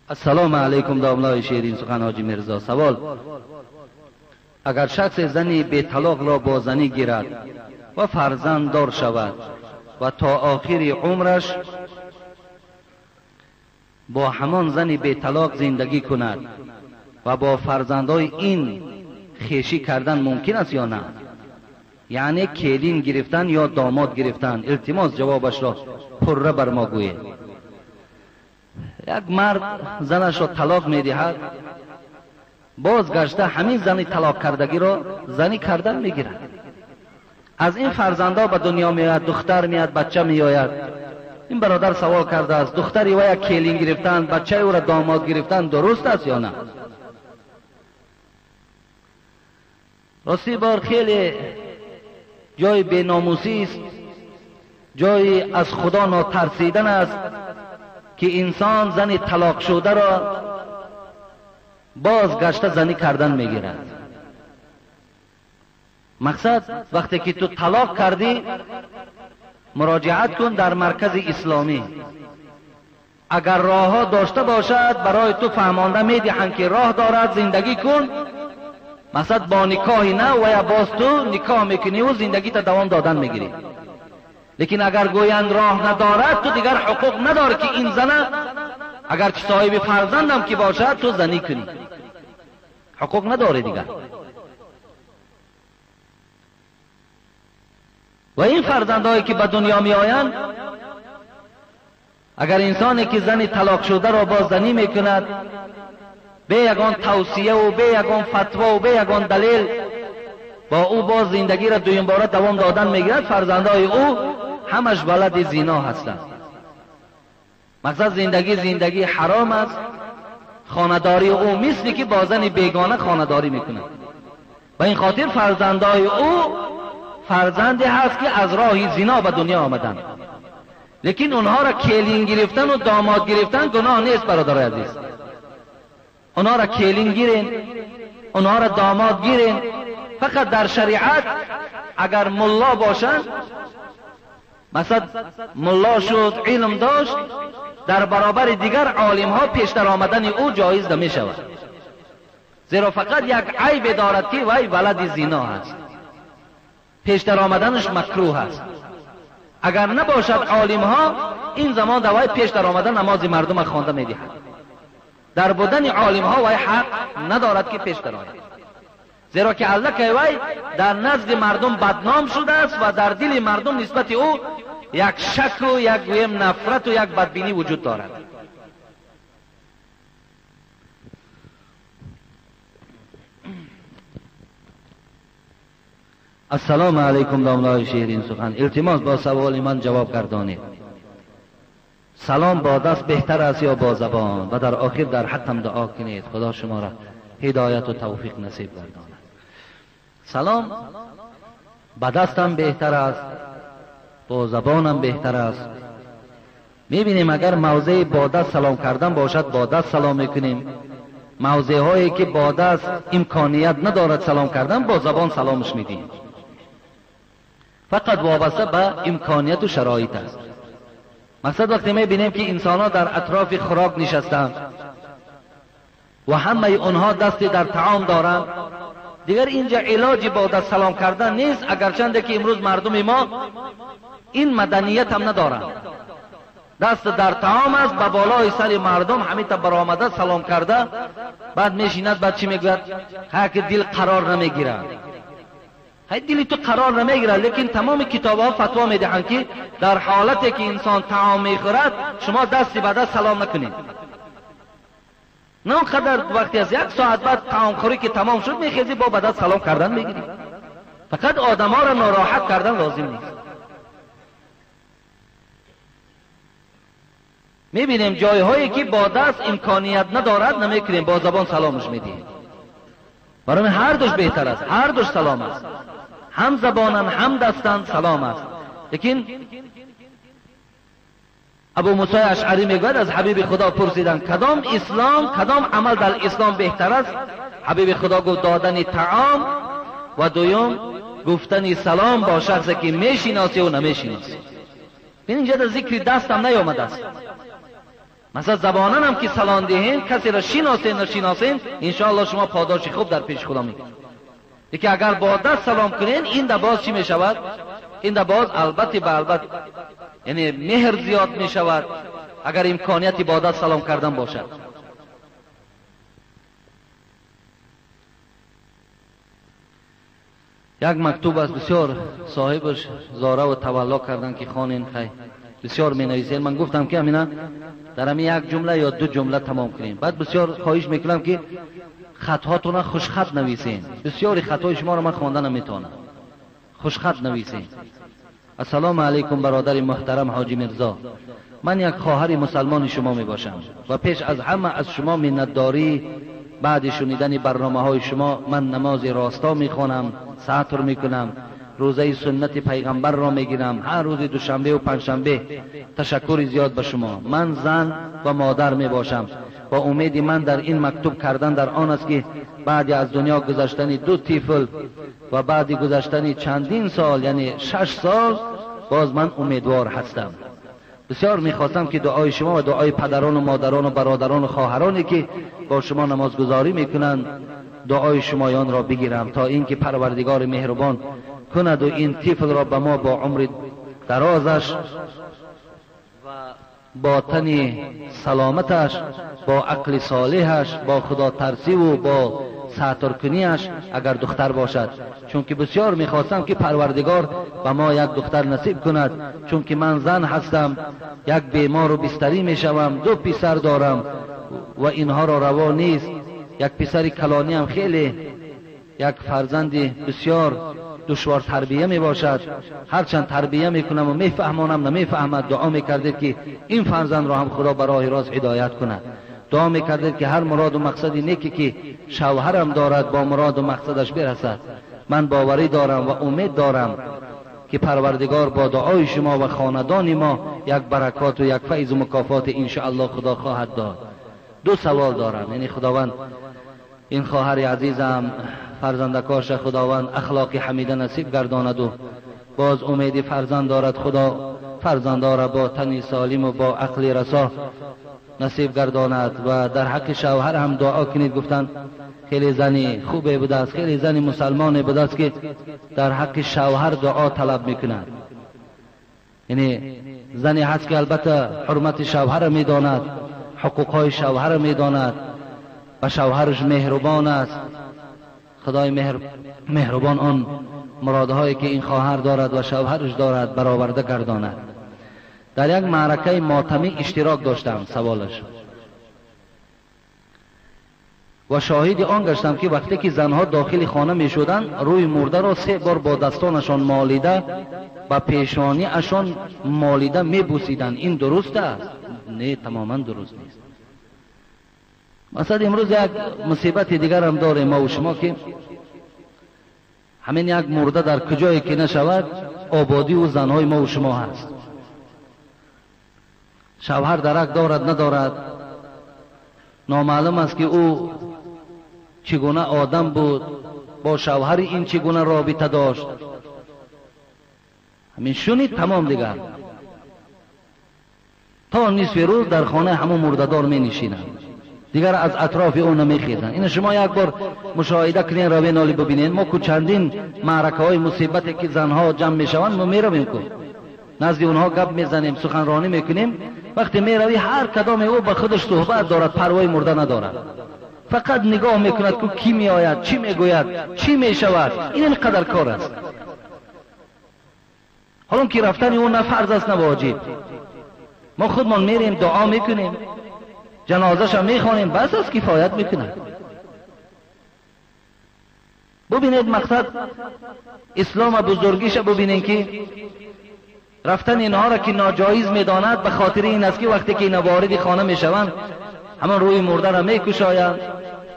Ассалому алайкум домлаи ширин сухан ҳоҷи Мирзо. Савол: агар шахсе зани беталоқро бо занӣ гирад ва фарзанддор шавад ва то охири умраш бо ҳамон зани беталоқ зиндагӣ кунад ва бо фарзандҳои ин хешӣ кардан мумкин аст ё на? Яъне келин гирифтан ё домод гирифтан. Илтимос, ҷавобашро пурра бар мо гӯед. Як мард занашро талоқ медиҳад, бозгашта ҳамин зани талоқ кардагиро занӣ кардан мегирад. Аз ин фарзандҳо ба дунё меояд, духтар меояд, бача меояд. Ин бародар савол кардааст: духтари вая келин гирифтан, бачаи ӯро домод гирифтан дуруст аст ё на? Рости бор хеле ҷои беномусист, ҷои аз худо нотарсидан аст ки инсон зани талоқ шударо бозгашта занӣ кардан мегирад. Мақсад вақте ки ту талоқ кардӣ, муроҷиат кун дар маркази исломӣ. Агар роҳҳо дошта бошад, барои ту фаҳмонда медиҳанд ки роҳ дорад, зиндагӣ кун. Мақсад бо никоҳи нав ва я боз ту никоҳ мекуниву зиндагита давом додан мегирӣ. Лекин агар гӯянд роҳ надорад, ту дигар ҳуқуқ надорӣ ки ин зана агарчи соҳиби фарзандам ки бошад, ту занӣ кунӣ. Ҳуқуқ надорӣ дигар. Ва ин фарзандҳое ки ба дунё меоянд, агар инсоне ки зани талоқшударо боз занӣ мекунад, бе ягон тавсияву бе ягон фатвову бе ягон далел бо ӯ боз зиндагиро дуюмбора давом додан мегирад, фарзандҳои ӯ ҳамаш валади зино ҳастанд. Мақсад зиндагӣ зиндагии ҳаром аст. Хонадории ӯ мисли ки бо зани бегона хонадорӣ мекунад. Ба ин хотир фарзандҳои ӯ фарзанде ҳаст ки аз роҳи зино ба дунё омаданд. Лекин онҳоро келин гирифтану домод гирифтан гуноҳ нест, бародарои азиз. Онҳоро келин гирен, онҳоро домод гирен. Фақат дар шариат агар мулло бошанд, масалан мулло шуд, илм дошт, дар баробари дигар олимҳо пештар омадани ӯ ҷоиз намешавад. Зеро фақат як айбе дорад ки вай валади зино ҳаст. Пештар омаданаш макрӯҳ аст. Агар набошад олимҳо, ин замон дар вай пештар омада намози мардума хонда медиҳад. Дар будани олимҳо вай ҳақ надорад ки пештар ояд. Зеро ки аллакай вай дар назди мардум бадном шудааст ва дар дили мардум нисбати ӯ як шаку, як гӯем нафрату як бадбинӣ вуҷуд дорад. Ассалому алайкум домлаи ширин сухан. Илтимос, бо саволи ман ҷавоб гардонед. Салом бо даст беҳтар аст ё бо забон? Ва дар охир дар ҳаққам дуо кунед, худо шуморо ҳидояту тавфиқ насиб гардонад. Салом ба дастам беҳтар аст, бо забонам беҳтар аст. Мебинем агар мавзеи бо даст салом кардан бошад, бо даст салом мекунем. Мавзеҳое ки бо даст имконият надорад салом кардан, бо забон саломаш медиҳем. Фақат вобаста ба имконияту шароит аст. Мақсад вақте мебинем ки инсонҳо дар атрофи хӯрок нишастанд ва ҳамаи онҳо дасти дар таом доранд, дигар инҷа илоҷи бо даст салом кардан нест, агарчанде ки имрӯз мардуми мо ин маданиятам надоранд. Даст дар таом аст, ба болои сари мардум ҳамита баромада салом карда, баъд мешинад, баъд чӣ мегӯяд? Ҳа ки дил қарор намегирад. Ҳай дили ту қарор намегирад, лекин тамоми китобҳо фатво медиҳанд ки дар ҳолате ки инсон таом мехӯрад, шумо дасти ба даст салом накунед. На он қадар вақте аст, як соат баъд таомхӯрӣ ки тамом шуд, мехезӣ бо ба даст салом кардан мегирӣ. Фақат одамҳоро нороҳат кардан лозим нест. Мебинем ҷойҳое ки бо даст имконият надорад, намекунем, бо забон саломаш медиҳем. Барои ҳар душ беҳтар аст, ҳар душ салом аст. Ҳам забонан, ҳам дастан салом аст. Лекин Абу Мусои Ашъарӣ мегӯяд, аз ҳабиби Худо пурсиданд, кадом ислом, кадом амал дар ислом беҳтар аст? Ҳабиби Худо гуфт, додани таом ва дуюм гуфтани салом бо шахсе ки мешиносӣ ва намешиносӣ. Бин инҷа дар зикри дастам наёмадааст. مثلا زبانن هم که سلام دهین، کسی را شناسین نشناسین، انشاءالله شما پاداش خوب در پیش خدا میگیرید. یکی اگر با دست سلام کنین، این در باز چی میشود؟ این در باز البته به البته یعنی مهر زیاد میشود اگر امکانیت با دست سلام کردن باشد. یک مکتوب است بسیار صاحبش زاره و تولا کردن که خوانین. خیر بسیار می نویسین. من گفتم که همینا در همین یک جمله یا دو جمله تمام کنیم. بعد بسیار خواهش میکنم که خطهاتون خوش خط نویسین. بسیاری خطای شما رو من خواندن نمیتونم. خوش خط نویسین. السلام علیکم برادر محترم حاجی میرزا، من یک خواهر مسلمان شما می باشم و پیش از همه از شما منتداری. بعد شنیدن برنامه های شما من نماز راستا می خوانم، سطر می کنم، روزه سنت پیغمبر را می گیرم، هر روز دوشنبه و پنجشنبه. تشکر زیاد به شما. من زن و مادر می باشم و امید من در این مکتوب کردن در آن است که بعد از دنیا گذشتن دو طفل و بعد گذشتن چندین سال، یعنی 6 سال، باز من امیدوار هستم. بسیار میخواستم که دعای شما و دعای پدران و مادران و برادران و خواهرانی که با شما نمازگذاری میکنند دعای شمایان را بگیرم تا اینکه پروردگار مهربان کند و این طفل را به ما با عمر درازش و با تن سلامتش، با عقل صالحش، با خدا ترسی و با سترکنیش اگر دختر باشد، چون که بسیار میخواستم که پروردگار به ما یک دختر نصیب کند، چون که من زن هستم، یک بیمار و بستری میشوم، 2 پسر دارم و اینها را روا نیست. یک پسر کلانی هم خیلی یک فرزند بسیار دشوار تربیه می باشد. هرچند تربیه میکنم و میفهمانم نمیفهمد. دعا میکردید که این فرزند را هم خدا برای راست هدایت کند. دعا میکردید که هر مراد و مقصدی نیکی که شوهرم دارد با مراد و مقصدش برسد. من باوری دارم و امید دارم که پروردگار با دعای شما و خاندان ما یک برکات و یک فیض و مکافات انشاءالله خدا خواهد داد. 2 سوال دارم، یعنی خداوند این خواهر عزیزم فرزندکاش خداوند اخلاق حمیده نصیب گرداند و باز امید فرزند دارد، خدا فرزندها را با تنی سالم و با عقل رسا نصیب گرداند. و در حق شوهر هم دعا کنید. گفتن خیلی زنی خوبه بوده است، خیلی زنی مسلمان بوده است که در حق شوهر دعا طلب میکند. یعنی زنی هست که البته حرمت شوهر میداند، حقوقهای شوهر میداند و شوهرش مهربان است. خدای مهربان آن مرادهایی که این خواهر دارد و شوهرش دارد برآورده گرداند. در یک معرکه ماتمی اشتراک داشتم، سوالش، و شاهد آن گشتم که وقتی که زنها داخل خانه می شدند روی مرده را 3 بار با دستانشان مالیده و پیشانی اشان مالیده می بوسیدند. این درست است؟ نه، تماما درست نیست. مثلا امروز یک مصیبت دیگر هم داریم ما و شما که همین یک مرده در کجایی که نشود آبادی و زنهای ما و شما هست. شوهر درک دارد ندارد نامعلوم است که او چگونه آدم بود، با شوهر این چگونه رابطه داشت. همین شنید تمام دیگر تا نصف روز در خانه همون مرده‌دار می نشینند، دیگر از اطراف او نمیخیزند. این شما یک بار مشاهده کنین، روی نالی ببینین. ما کو چندین معرکه های مصیبتی که زنها جمع میشوند ما میرویم، کو نزد اونها گپ میزنیم، سخنرانی میکنیم. وقتی میروی هر کدام او به خودش صحبت دارد، پروای مرده ندارد، فقط نگاه میکند که کی میآید، چی میگوید، چی میشود. این اینقدر کار است. حالا که رفتن او نه فرض است نه واجب. ما خودمان میریم دعا میکنیم، جنازه‌ش هم میخوانیم، بس از کفایت میکند. ببینید مقصد اسلام بزرگیش ببینید که رفتن اینها را که ناجایز میداند به خاطر این است که وقتی که اینا وارد خانه میشوند همان روی مرده را میکشایند،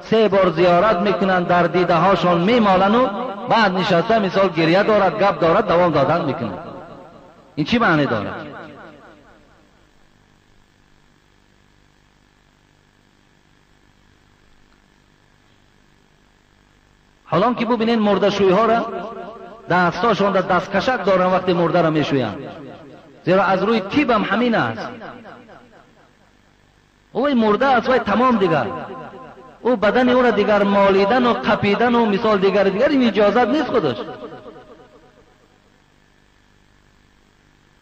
3 بار زیارت میکنند، در دیده هاشان میمالند و بعد نشسته مثال گریه دارد، گپ دارد، دوام دادن میکنند. این چی معنی دارد؟ حالا که ببینین مرده شویها را دستاشون در دستکشک دارن وقتی مرده را میشویند، زیرا از روی تیب هم همین است. Вай мурда аст, вай тамом дигар. Ӯ бадани ӯро дигар молидану қапидану мисол дигар дигар ин иҷозат нест худаш.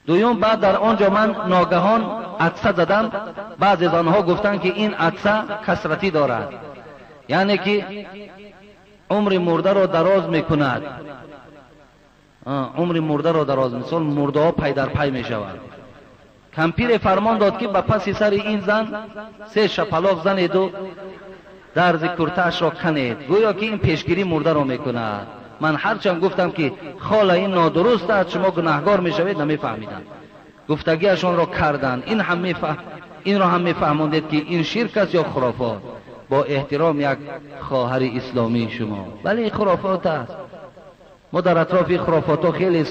Дуюм, баъд дар он ҷо ман ногаҳон атса задам. Баъзе аз онҳо гуфтанд, ки ин атса касратӣ дорад, яъне ки умри мурдаро дароз мекунад. Умри мурдаро дароз, мисол мурдаҳо пай дар пай мешаванд. Кампире фармон дод, ки ба паси сари ин зан 3 шапалоқ занеду дарзи куртаашро канед, гӯё ки ин пешгирӣ мурдаро мекунад. Ман ҳарчанд гуфтам, ки хола ин нодуруст аст, шумо гунаҳгор мешавед, намефаҳмиданд. Гуфтагиашонро карданд. Инро ҳам мефаҳмондед, ки ин ширк аст ё хурофот. Бо эҳтиром як хоҳари исломии шумо. Бале, ин хурофот аст. Мо дар атрофи хурофотҳо хеле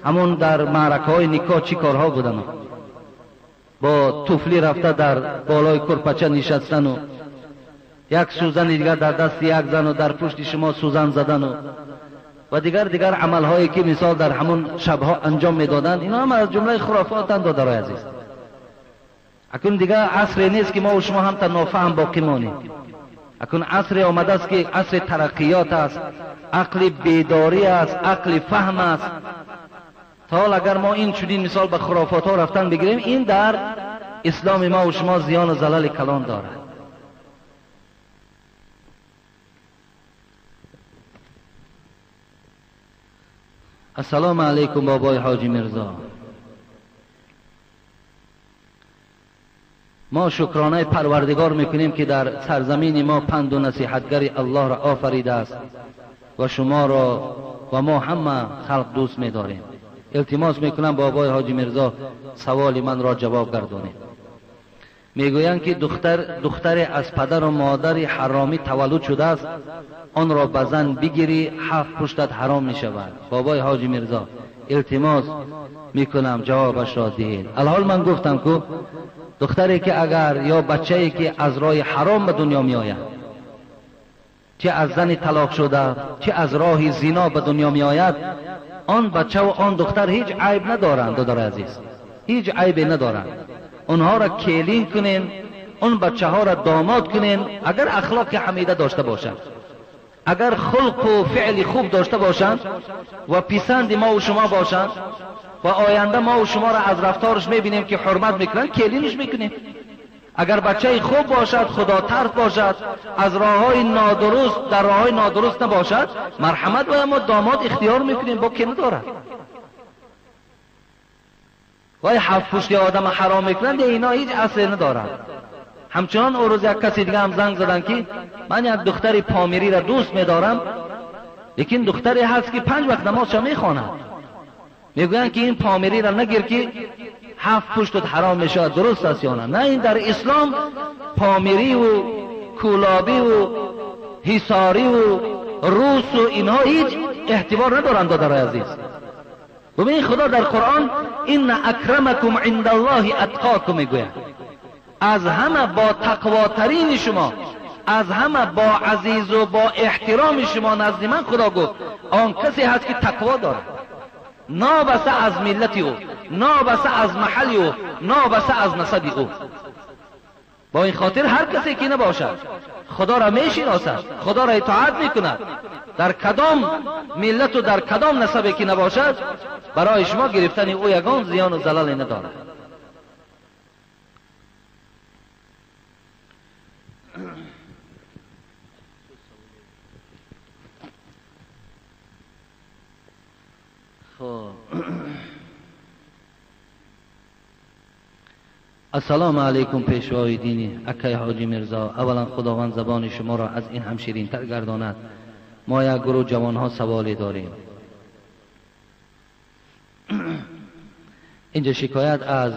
ҳамон дар маъракаҳои никоҳ чӣ корҳо буданд, бо туфлӣ рафта дар болои курпача нишастану як сӯзани дигар дар дасти як зану дар пушти шумо сӯзан задану ва дигар дигар амалҳое, ки мисол дар ҳамон шабҳо анҷом медоданд, инҳо ҳам аз ҷумлаи хурофотанд, додарои азиз. Акун дигар асре нест, ки мо шумо ҳамта нофаҳм боқӣ монем. Акун асре омадааст, ки асри тараққиёт аст, ақли бедорӣ аст, ақли фаҳм аст. То ҳол агар мо ин чунин мисол ба хурофотҳо рафтан бигирем, ин дар исломи мо шумо зиёну залали калон дорад. Ассалому алайкум, бобои ҳоҷи Мирзо. Мо шукронаи Парвардигор мекунем, ки дар сарзамини мо панду насиҳатгари Аллоҳро офаридааст ва шуморо ва мо ҳама халқ дӯст медорем. Илтимос мекунам, бобои ҳоҷи Мирзо, саволи манро ҷавоб гардонед. Мегӯянд, ки духтаре аз падару модари ҳаромӣ таваллуд шудааст, онро ба зан бигирӣ, 7 пуштат ҳаром мешавад. Бобои ҳоҷи Мирзо, илтимос мекунам, ҷавобашро диҳед. Алҳол ман гуфтам, ку духтаре ки агар ё бачае ки аз роҳи ҳаром ба дунё меояд, чӣ аз зани талоқ шуда, чӣ аз роҳи зино ба дунё меояд, он бачаву он духтар ҳеҷ айб надоранд, додари азиз, ҳеҷ айбе надоранд. Онҳоро келин кунен, он бачаҳоро домод кунен, агар ахлоқи ҳамида дошта бошанд, агар хулқу феъли хуб дошта бошанд ва писанди мову шумо бошанд ва оянда мову шуморо аз рафтораш мебинем, ки ҳурмат мекунанд, келинш мекунем. Агар бачаи хуб бошад, худотарс бошад, аз роҳҳои нодуруст, дар роҳҳои нодуруст набошад, марҳамат, ва мо домод ихтиёр мекунем, бо ки надорад. Вай 7 пушти одама ҳаром мекунанд, ино ҳеҷ асле надоранд. Ҳамчунон он рӯз як каси дига ҳам занг заданд, ки ман як духтари помириро дӯст медорам, лекин духтаре ҳаст, ки 5 вақт намозша мехонад. Мегӯянд, ки ин помириро нагир, ки 7 пуштут ҳаром мешавад. Дуруст аст ё на? На, ин дар ислом помириву кӯлобиву ҳисориву русу инҳо ҳеҷ эҳтибор надоранд, додарои азиз. Бубинед, Худо дар Қуръон инна акрамакум индаллоҳи атқокум мегӯяд. Аз ҳама бо тақвотарини шумо, аз ҳама бо азизу бо эҳтироми шумо назди ман, Худо гуфт, он касе ҳаст, ки тақво дорад, нобаса аз миллати ӯ, нобаса аз маҳалли ӯ, нобаса аз насаби ӯ. Бо ин хотир ҳар касе ки набошад, Худоро мешиносад, Худоро итоат мекунад, дар кадом миллату дар кадом насабе ки набошад, барои шумо гирифтани ӯ ягон зиёну залале надорад. خب، السلام علیکم پیشوای دینی اکای حاجی میرزا. اولا خداوند زبان شما را از این هم شیرین‌تر گرداند. ما یک گروه جوانها سوالی داریم. اینجا شکایت از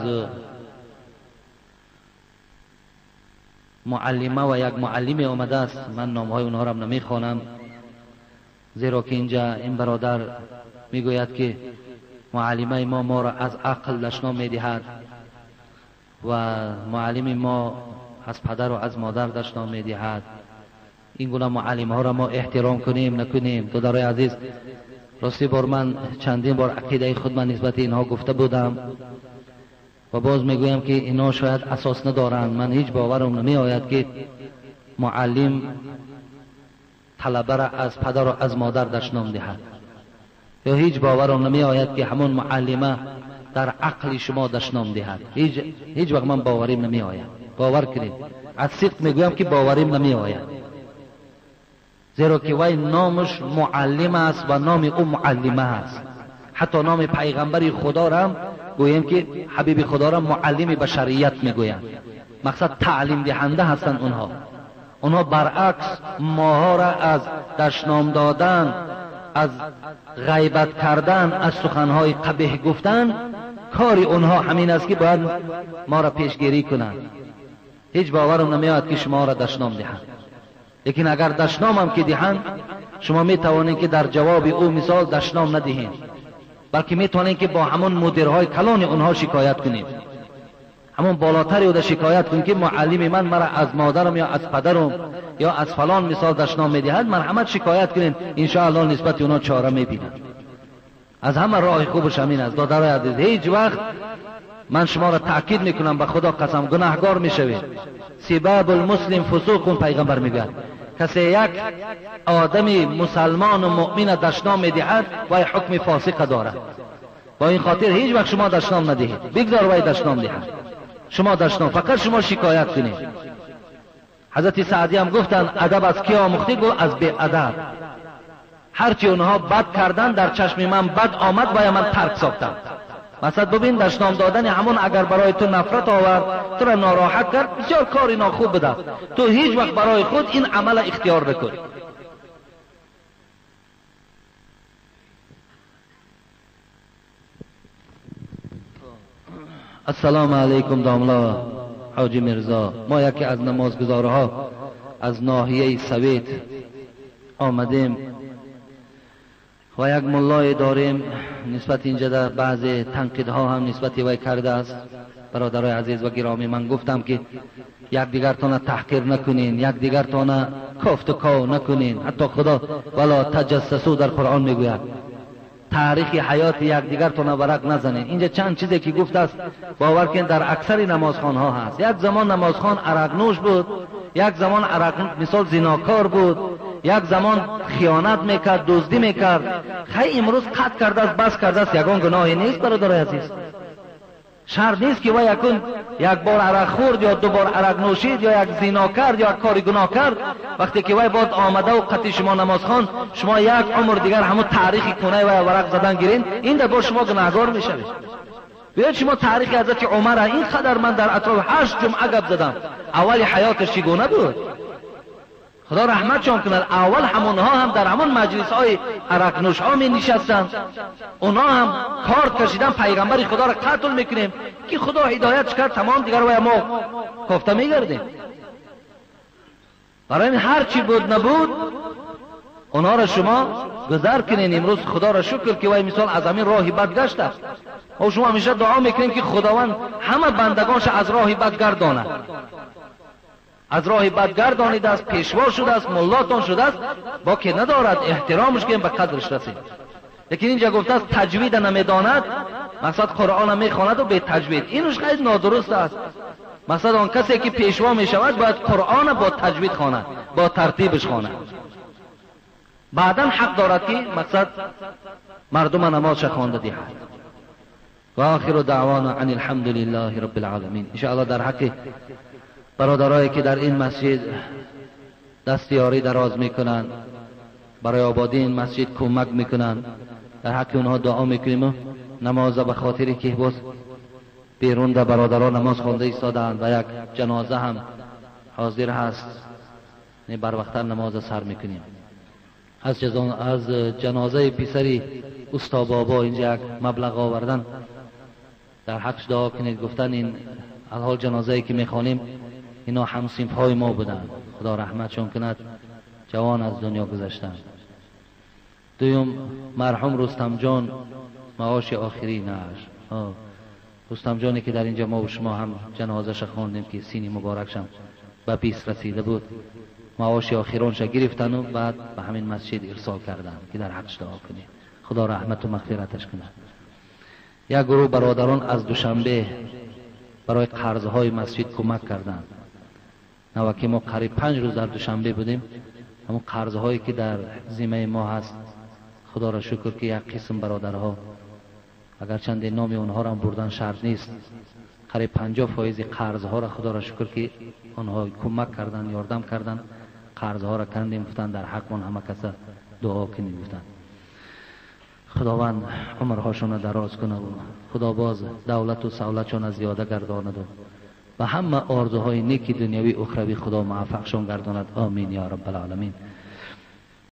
معلمه و یک معلم آمده است. من نامهای اونها را نمیخوانم، زیرا که اینجا این برادر میگوید که معلمه ما ما را از عقل دشنام میدهد و معلم ما از پدر و از مادر دشنام میدهد. این گونه معلم ها را ما احترام کنیم نکنیم؟ دادرای عزیز، راستی بار من چندین بار عقیده خود من نسبت اینها گفته بودم. و باز میگویم که اینا شاید اساس ندارند. من هیچ باورم نمی آید که معلم طلبه را از پدر و از مادر دشنام دهد، یا هیچ باورم نمی آید که همون معلمه در عقل شما دشنام دهد. هیچ وقت من باوریم نمی آید. باور کنید، از صدق میگویم که باوریم نمی آید، زیرا که وی نامش معلم است و نام او معلمه است. حتی نام پیغمبر خدا را هم گوییم که حبیب خدا را معلم بشریت میگویند، مقصد تعلیم دهنده هستند اونها. اونها برعکس ماها را از دشنام دادن، از غیبت کردن، از سخنهای قبیح گفتن، کار اونها همین است که باید ما را پیشگیری کنند. هیچ باورم نمیاد که شما را دشنام دهند، لیکن اگر دشنام هم که دهند، شما می توانید که در جواب او مثال دشنام ندهید، بلکه می توانید که با همون مدیرهای کلان اونها شکایت کنید، همون بالاتری او شکایت کنید که معلم من مرا از مادرم یا از پدرم یا از فلان مثال دشنام میدهد، مرحمت شکایت کنید، ان شاء الله نسبت اونها چاره میبینند. از همه راه خوبش همین است. دادرای عزیز، هیچ وقت من شما را تاکید میکنم، به خدا قسم گناهگار میشوید. سباب المسلم فسوق، پیغمبر میگوید کسی یک آدمی مسلمان و مؤمن دشنام میدهد وی حکم فاسق دارد. با این خاطر هیچ وقت شما دشنام ندهید، بگذار وی دشنام دهد، شما دشنام، فقط شما شکایت کنید. حضرت سعدی هم گفتند ادب از کی آموختی؟ گفت از بی ادب. هرچی اونها بد کردن در چشم من بد آمد و من ترک ساختم. مثلا ببین دشنام دادن همون اگر برای تو نفرت آورد، تو را ناراحت کرد، بسیار کاری ناخوب بوده، تو هیچ وقت برای خود این عمل اختیار نکن. السلام علیکم داملا حاجی میرزا. ما یکی از نمازگزارها از ناحیه سوید آمدیم و یک ملای داریم، نسبت اینجا در بعض تنقیدها هم نسبت وی کرده است. برادرای عزیز و گرامی، من گفتم که یک دیگرتان تحقیر نکنین، یک دیگرتان کافت و کاو نکنین. حتی خدا ولا تجسسو در قرآن میگوید تاریخ حیات یک دیگرتان ورق نزنین. اینجا چند چیزی که گفت است باور کن در اکثر نمازخوان ها هست. یک زمان نمازخوان عرق نوش بود، یک زمان عرق مثال زیناکار بود، یک زمان خیانت میکرد، دزدی میکرد. خیلی امروز قطع کرده است، بس کرده است، یگان گناهی نیست برادرای عزیز. شرط نیست که وای یکون یک بار عرق خورد یا دو بار عرق نوشید یا یک زینا کرد یا یک کار گناه کرد، وقتی که وای بعد آمده و قطعی شما نماز خواند، شما یک عمر دیگر همون تاریخ کنه و ورق زدن گیرین، این در بار شما گناهگار میشوید. بیاید شما تاریخ حضرت عمر، این قدر من در اطراف 8 جمعه گپ زدم، اول حیاتش چگونه بود؟ خدا رحمتشان کند. اول همونها هم در همون مجلس های عرق نوش ها می نشستند، اونها هم کارت کشیدن پیغمبر خدا را قتل میکنیم که خدا هدایتش کرد، تمام دیگر وای ما کافته میگردیم. برای این هر چی بود نبود اونها را شما گذر کنین. امروز خدا را شکر که وای مثال از همین راه بد گشت است. و شما همیشه دعا میکنیم که خداوند همه بندگانش از راه بد گرداند، از راه بد گردانیده است، پیشوا شده است، ملاتان شده است، با که ندارد احترامش کنیم، به قدرش رسید. لیکن اینجا گفته است تجوید نمیداند، مقصد قرآن میخواند و به تجوید، اینش خیلی نادرست است. مقصد آن کسی که پیشوا میشود باید قرآن با تجوید خواند، با ترتیبش خواند، بعدا حق دارد که مقصد مردم نمازش خوانده دهد. و آخر دعوانا ان الحمد لله رب العالمین. ان شاء الله در حق برادرایی که در این مسجد دستیاری دراز میکنند، برای آبادی این مسجد کمک میکنند، در حق اونها دعا میکنیم. نماز به خاطر که باز بیرون در برادران نماز خوانده ایستادند و یک جنازه هم حاضر هست، بر وقت نماز سر میکنیم. از جنازه پسری استا بابا اینجا یک مبلغ آوردن، در حقش دعا کنید. گفتن این الحال جنازه‌ای که میخوانیم اینا هم‌صنف های ما بودند، خدا رحمتشون کند، جوان از دنیا گذشتند. دویم مرحوم رستم جان، معاش آخرینش، رستم جانی که در اینجا ما و شما هم جنازه‌ش خواندیم که سینی مبارکشم به 20 رسیده بود، معاش آخرانش گرفتن و بعد به همین مسجد ارسال کردن که در حقش دعا کنید، خدا رحمت و مغفرتش کند. یک گروه برادران از دوشنبه барои қарзҳои масҷид кӯмак карданд. Наваки мо қариб 5 рӯз дар Душанбе будем, ҳамон қарзҳое ки дар зиммаи мо ҳаст, худоро шукр ки як қисм бародарҳо, агарчанде номи онҳоро бурдан шарт нест, қариб 50% қарзҳоро худоро шукр ки онҳо кӯмак карданд, ёрдам карданд, қарзҳоро кандем, гуфтанд дар ҳаққмон ҳама каса дуо кунем, гуфтанд. Худованд умрҳошонро дароз кунад, худо боз давлату савлатшонро зиёда гардонад ва ҳама орзуҳои неки дунявӣ ухравӣ худо муваффақшон гардонад. Омин ё раббал оламин.